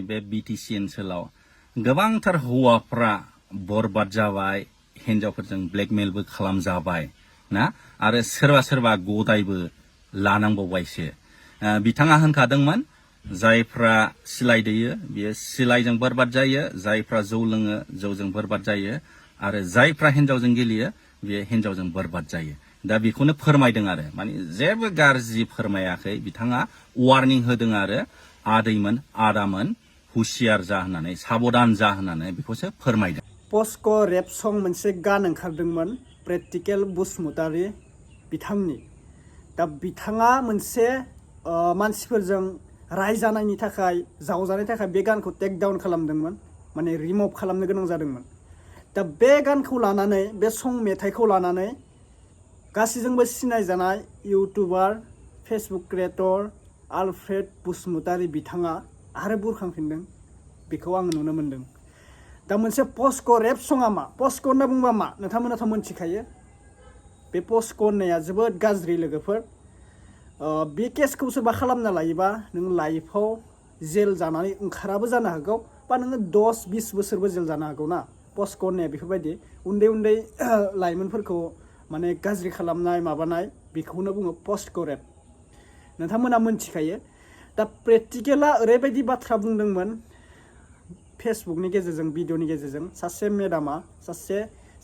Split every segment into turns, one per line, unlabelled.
बे BTC ओनसोलाव गोबांथार हौवाफ्रा बरबाद जाबाय हिन्जावफोरजों ब्लेकमेलबो खालामजाबाय ना आरो सोरबा सोरबा गदायबो लानांबावबायसो बिथाङा होनखादोंमोन जायफ्रा सिलाइ दैयो बियो सिलाइजों बरबाद जायो जायफ्रा जौ लोङो जौजों बरबाद जायो आरो जायफ्रा हिन्जावजों गेलेयो बियो हिन्जावजों बरबाद जायो दा बेखौनो फोरमायदों आरो माने जेबो गाज्रि फोरमायाखै बिथाङा वार्निं होदों आरो आदैमोन आदामोन हुसियार जा होननानै साबधान जा होननानै बेखौसो फोरमायदों
पस्क रेप सं मोनसे गान ओंखारदोंमोन प्रेक्टिकेल बसुमतारी बिथांनि दा बिथाङा मोनसे मानसिफोरजों रायजानायनि थाखाय जावजानायनि थाखाय बे गानखौ टेक डाउन खालामदोंमोन माने रिमुभ खालामनो गोनां जादोंमोन दा बे गानखौ लानानै बे सं मेथाइखौ लानानै गासैजोंबो सिनायजानाय YouTuber Facebook creator Alfred Basumatary बिथाङा आरो बुरखांफिनदों बेखौ आं नुनो मोनदों दा मोनसे पस्क रेप सङा मा पस्क होनना बुंबा मा नोंथांमोनाथ' मोनथिखायो बे पस्क होननाया जोबोद गाज्रि लोगोफोर बे केसखौ सोरबा खालामना लायोबा नों लाइफआव जेल जानानै ओंखाराबो जानो हागौ बा नोङो 10-20 बोसोरबो जेल जानो हागौ ना पस्क होननाया बेफोरबायदि उन्दै उन्दै लाइमोनफोरखौ माने गाज्रि खालामनाय माबानाय बेखौनो बुङो पस्क रेप नोंथांमोना मोनथिखायो दा प्रेक्टिकेला ओरैबायदि बाथ्रा बुंदोंमोन फेसबुकनि गेजेरजों भिडिअनि गेजेरजों सासे मेडामा सासे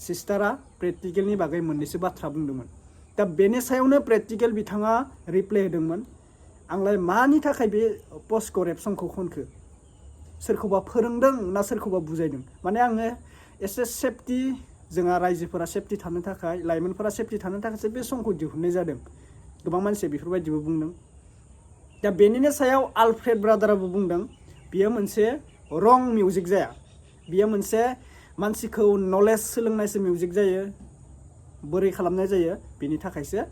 सिस्टारा प्रेक्टिकेलनि बागै मोननैसो बाथ्रा बुंदोंमोन दा बेनि सायावनो प्रेक्टिकेल बिथाङा रिप्लाय होदोंमोन आंलाय मानि थाखाय बे पस्क रेप संखौ खनखो सोरखौबा फोरोंदों ना सोरखौबा बुजायदों माने आङो एसे सेफटि जोंहा रायजोफोरा सेफटि थानो थाखाय लाइमोनफोरा सेफटि थानो थाखायसो बे संखौ दिहुननाय जादों गोबां मानसिया बेफोरबायदिबो बुंदों दा बेनिनो सायाव आलफ्रेड ब्रादाराबो बुंदों बियो मोनसे रं मिउजिक जाया बियो मोनसे मानसिखौ नलेज सोलोंनायसो मिउजिक जायो बोरै खालामनाय जायो बेनि थाखायसो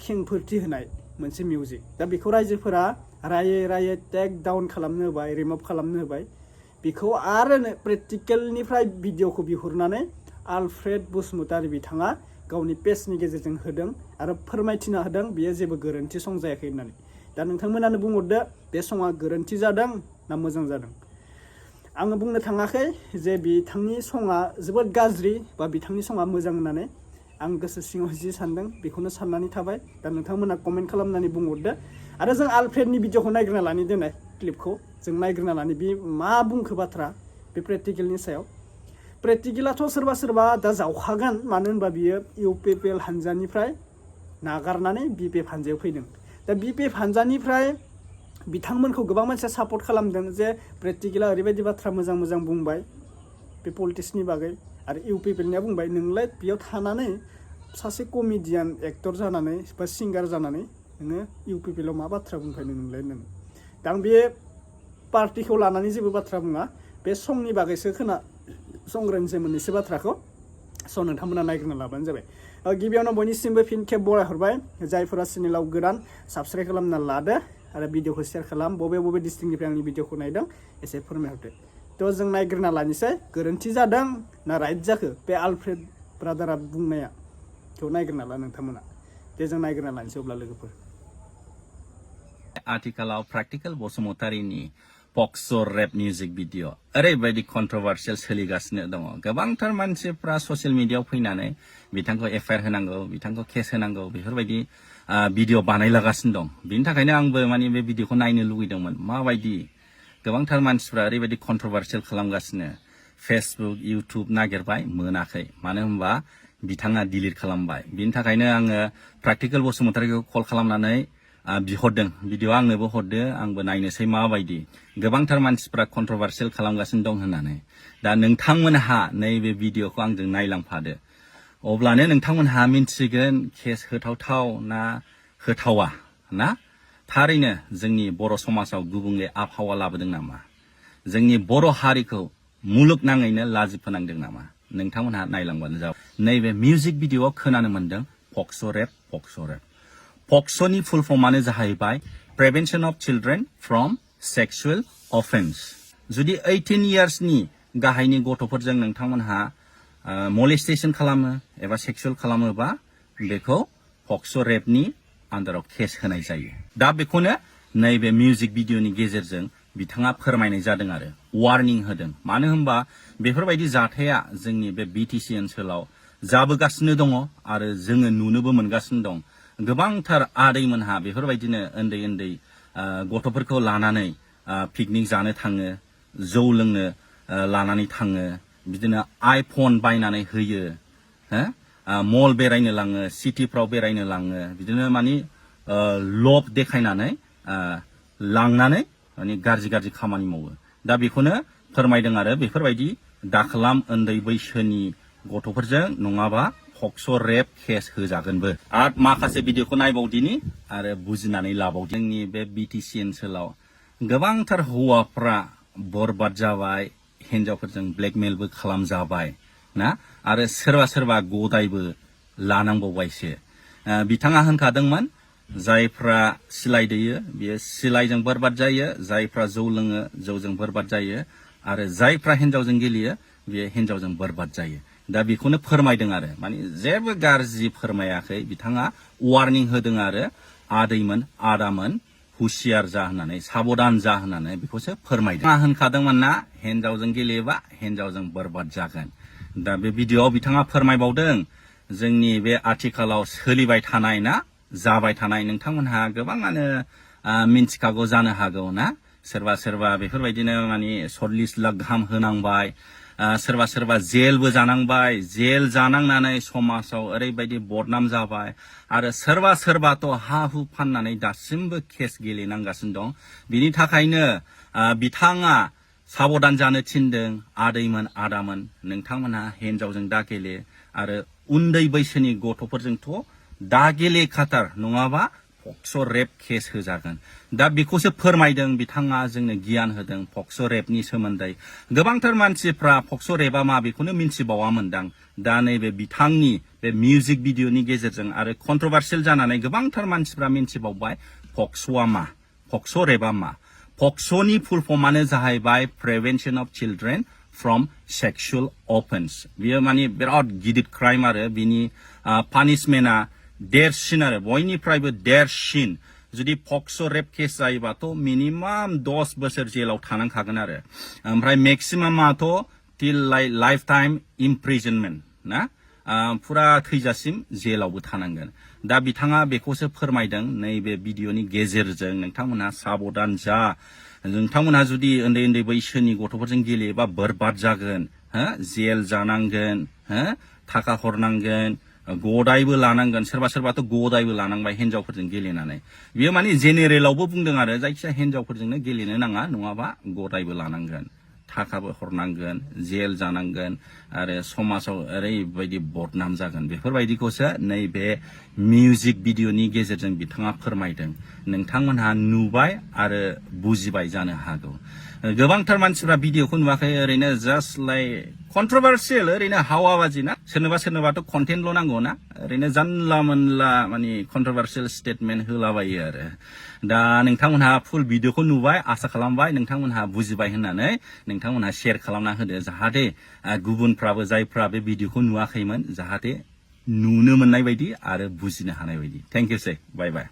खेंफोरथि होनाय मोनसे मिउजिक दा बेखौ रायजोफोरा रायै रायै टेक डाउन खालामनो होबाय रिमुभ खालामनो होबाय बेखौ आरो प्रेक्टिकेलनिफ्राय भिडिअखौ बिहरनानै आलफ्रेड बसुमतारी बिथाङा गावनि पेजनि गेजेरजों होदों आरो फोरमायथिना होदों बियो जेबो गोरोन्थि सं जायाखै होननानै दा नोंथांमोनानो बुंहरदो बे सङा गोरोन्थि जादों ना मोजां जादों आङो बुंनो थाङाखै जे बिथांनि सङा जोबोद गाज्रि बा बिथांनि सङा मोजां होननानै आं गोसो सिङाव जि सानदों बेखौनो साननानै थाबाय दा नोंथांमोना कमेन्ट खालामनानै बुंहरदो आरो जों आलफ्रेडनि भिडिअखौ नायग्रोना लानि दोननाय क्लिपखौ जों नायग्रोना लानि बे मा बुंखो बाथ्रा बे प्रेक्टिकेलनि सायाव प्रेक्टिकेलाथ' सोरबा सोरबा दा जावखागोन मानो होनबा बियो इउपिपिएल हानजानिफ्राय नागारनानै बिपिएफ हानजायाव फैदों दा बिपिएफ हानजानिफ्राय बिथांमोनखौ गोबां मानसिया सापर्ट खालामदों जे प्रेक्टिकेला ओरैबायदि बाथ्रा मोजां मोजां बुंबाय बे पलिटिक्सनि बागै आरो इउपिपिएलनिया बुंबाय नोंलाय बेयाव थानानै सासे कमेडियान एक्टर जानानै बा सिंगार जानानै नोङो इउपिपिएलाव मा बाथ्रा बुंफायनो नोंलाय होननानै दा आं बे पार्टिखौ लानानै जेबो बाथ्रा बुङा बे संनि बागैसो संग्रानिसै मोननैसो बाथ्राखौ स' नोंथांमोना नायग्रोना लाबानो जाबाय गिबियावनो बयनिसिमबो फिन खेब बरायहरबाय जायफोरा चेनेलाव गोदान साबस्क्राइब खालामना लादो आरो भिडिअखौ शेयार खालाम बबे बबे डिस्ट्रिक्टनिफ्राय आंनि भिडिअखौ नायदों एसे फोरमायहरदो थ' जों नायग्रोना लानोसै गोरोन्थि जादों ना राइट जाखो बे आलफ्रेड ब्रादारा बुंनाया थ' नायग्रोना ला नोंथांमोना दे जों नायग्रोना लानोसै अब्ला लोगोफोर
आथिखालाव प्रेक्टिकेल बसुमतारीनि पक्स' रेप मिउजिक भिडिअ ओरैबायदि कन्ट्रभार्सियेल सोलिगासिनो दङ गोबांथार मानसिफ्रा ससियेल मिडियायाव फैनानै बिथांखौ एफआइआर होनांगौ बिथांखौ केस होनांगौ बेफोरबायदि भिडिअ बानायलागासिनो दं बिनि थाखायनो आंबो माने बे भिडिअखौ नायनो लुगैदोंमोन माबायदि गोबांथार मानसिफ्रा ओरैबायदि कन्ट्रभार्सियेल खालामगासिनो फेसबुक इउटुब नागिरबाय मोनाखै मानो होनबा बिथाङा डिलिट खालामबाय बिनि थाखायनो आङो प्रेक्टिकेल बसुमतारीखौ कल खालामनानै बिहरदों भिडिअ आंनोबो हरदो आंबो नायनोसै माबायदि गोबांथार मानसिफ्रा कन्ट्रभार्सियेल खालामगासिनो दं होननानै दा नोंथांमोनहा नैबे भिडिअखौ आंजों नायलांफादो अब्लानो नोंथांमोनहा मिन्थिगोन केस होथावथाव ना होथावा ना थारैनो जोंनि बर' समाजाव गुबुंले आबहावा लाबोदों नामा जोंनि बर' हारिखौ मुलुगनाङैनो लाजि फोनांदों नामा नोंथांमोनहा नायलांबानो जाबाय नैबे मिउजिक भिडिअआव खोनानो मोनदों पक्स' रेप पक्स'नि फुल फर्मानो जाहैबाय prevention of children from sexual offence जुदि 18 इयार्सनि गाहायनि गथ'फोरजों नोंथांमोनहा मलेस्टेसन खालामो एबा सेक्सुएल खालामोबा बेखौ पक्स' रेपनि आन्दाराव केस होनाय जायो दा बेखौनो नैबे मिउजिक भिडिअनि गेजेरजों बिथाङा फोरमायनाय जादों आरो वार्निं होदों मानो होनबा बेफोरबायदि जाथाया जोंनि बे बिटिसि ओनसोलाव जाबोगासिनो दङ आरो जोङो नुनोबो मोनगासिनो दं गोबांथार आदैमोनहा बेफोरबायदिनो उन्दै उन्दै गथ'फोरखौ लानानै पिकनिक जानो थाङो जौ लोंनो लानानै थाङो बिदिनो आइफन बायनानै होयो हो मल बेरायनो लाङो सिटिफ्राव बेरायनो लाङो बिदिनो मानि लब देखायनानै लांनानै माने गाज्रि खामानि मावो दा बेखौनो फोरमायदों आरो बेफोरबायदि दाखालाम उन्दै बैसोनि गथ'फोरजों नङाबा पक्स' रेप केस होजागोनबो आरो माखासे भिडिअखौ नायबावदिनि आरो बुजिनानै लाबावदि जोंनि बे बिटिसि ओनसोलाव गोबांथार हौवाफ्रा बरबाद जाबाय हिनजावफोरजों ब्लेकमेलबो खालामजाबाय ना आरो सोरबा गदायबो लानांबावबायसो बिथाङा होनखादोंमोन जायफ्रा सिलाइ दैयो बियो सिलाइजों बरबाद जायो जायफ्रा जौ लोङो जौजों बरबाद जायो आरो जायफ्रा हिनजावजों गेलेयो बियो हिनजावजों बरबाद जायो दा बेखौनो फोरमायदों आरो माने जेबो गाज्रि फोरमायाखै बिथाङा वार्निं होदों आरो आदैमोन आदामोन हुसियार जा होननानै साबधान जा होननानै बेखौसो फोरमायदों होनखादोंमोन ना हिनजावजों गेलेयोबा हिनजावजों बरबाद जागोन दा बे भिडिअआव बिथाङा फोरमायबावदों जोंनि बे आथिखालाव सोलिबाय थानाय ना जाबाय थानाय नोंथांमोनहा गोबाङानो मिन्थिखागौ जानो हागौ ना सोरबा बेफोरबायदिनो माने 40 लाख गाहाम होनांबाय सोरबा जेलबो जानांबाय जेल जानांनानै समाजाव ओरैबायदि बदनाम जाबाय आरो सोरबाथ' हा हु फाननानै दासिमबो केस गेलेनांगासिनो दं बिनि थाखायनो बिथाङा साबधान जानो थिनदों आदैमोन आदामोन नोंथांमोनहा हिनजावजों दा गेले आरो उन्दै बैसोनि गथ'फोरजोंथ' दा गेलेखाथार नङाबा पक्स' रेप केस होजागोन दा बेखौसो फोरमायदों बिथाङा जोंनो गियान होदों पक्स' रेपनि सोमोन्दै गोबांथार मानसिफ्रा पक्स' रेपआ मा बेखौनो मिन्थिबावामोनदां दा नैबे बिथांनि बे मिउजिक भिडिअनि गेजेरजों आरो कन्ट्रभार्सियेल जानानै गोबांथार मानसिफ्रा मिन्थिबावबाय पक्स'आ मा पक्स' रेपआ मा पक्स'नि फुल फर्मानो जाहैबाय prevention of children from sexual offence बियो माने बिराद गिदिर क्राइम आरो बिनि पानिशमेन्टआ देरसिन आरो बयनिफ्रायबो देरसिन जुदि पक्स' रेप केस जायोबाथ' मिनिमाम 10 बोसोर जेलाव थानांखागोन आरो ओमफ्राय मेक्सिमामाथ' टिल लाइफ टाइम इमप्रिजनमेन्ट ना फुरा थैजासिम जेलावबो थानांगोन दा बिथाङा बेखौसो फोरमायदों नैबे भिडिअनि गेजेरजों नोंथांमोनहा साबधान जा नोंथांमोनहा जुदि उन्दै बैसोनि गथ'फोरजों गेलेयोबा बरबाद जागोन हो जेल जानांगोन हो थाखा हरनांगोन गदायबो लानांगोन सोरबाथ' गदायबो लानांबाय हिनजावफोरजों गेलेनानै बियो माने जेनेरेलावबो बुंदों आरो जायखिया हिनजावफोरजोंनो गेलेनो नाङा नङाबा गदायबो लानांगोन थाखाबो हरनांगोन जेल जानांगोन आरो समाजाव ओरैबायदि बदनाम जागोन बेफोरबायदिखौसो नैबे मिउजिक भिडिअनि गेजेरजों बिथाङा फोरमायदों नोंथांमोनहा नुबाय आरो बुजिबाय जानो हागौ गोबांथार मानसिफ्रा भिडिअखौ नुवाखै ओरैनो जास्ट लाइक कन्ट्रभार्सियेल ओरैनो हावाबाजि ना सोरनोबाथ' कन्टेन्टल' नांगौ ना ओरैनो जानला मोनला माने कन्ट्रभार्सियेल स्टेटमेन्ट होलाबायो आरो दा नोंथांमोनहा फुल भिडिअखौ नुबाय आसा खालामबाय नोंथांमोनहा बुजिबाय होननानै नोंथांमोनहा शेयार खालामना होदो जाहाथे गुबुनफ्राबो जायफ्रा बे भिडिअखौ नुवाखैमोन जाहाथे नुनो मोननाय बायदि आरो बुजिनो हानाय बायदि थेंक इउ बाय बाय